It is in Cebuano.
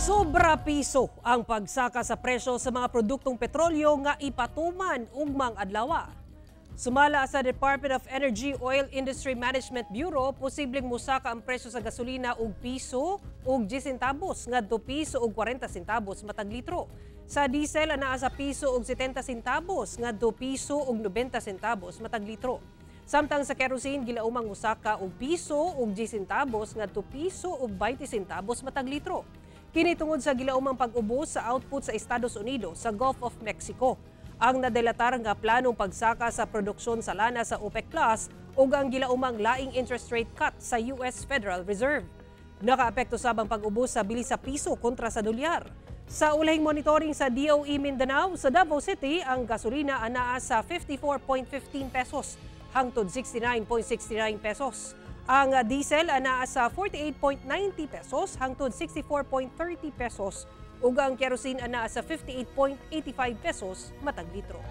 Sobra piso ang pagsaka sa presyo sa mga produktong petrolyo nga ipatuman ugmang adlaw. Sumala sa Department of Energy Oil Industry Management Bureau, posibleng musaka ang presyo sa gasolina og piso ug 10 centavos ngadto piso og 40 centavos matag litro. Sa diesel, anaa sa piso og 70 centavos ngadto piso og 90 centavos matag litro. Samtang sa kerosene, gilaumang musaka og piso og 10 centavos ngadto piso og 20 centavos matag litro. Kini tungod sa gilaumang pag-ubos sa output sa Estados Unidos sa Gulf of Mexico, ang nadelatar nga planong pagsaka sa produksyon sa lana sa OPEC Plus ug ang gilaumang laing interest rate cut sa US Federal Reserve. Nakaapekto sab ang pag-ubos sa bili sa piso kontra sa dolyar. Sa ulahing monitoring sa DOE Mindanao, sa Davao City, ang gasolina anaa sa 54.15 pesos hangtod 69.69 pesos. Ang diesel anaa sa 48.90 pesos hangtod 64.30 pesos ug ang kerosene anaa sa 58.85 pesos matag litro.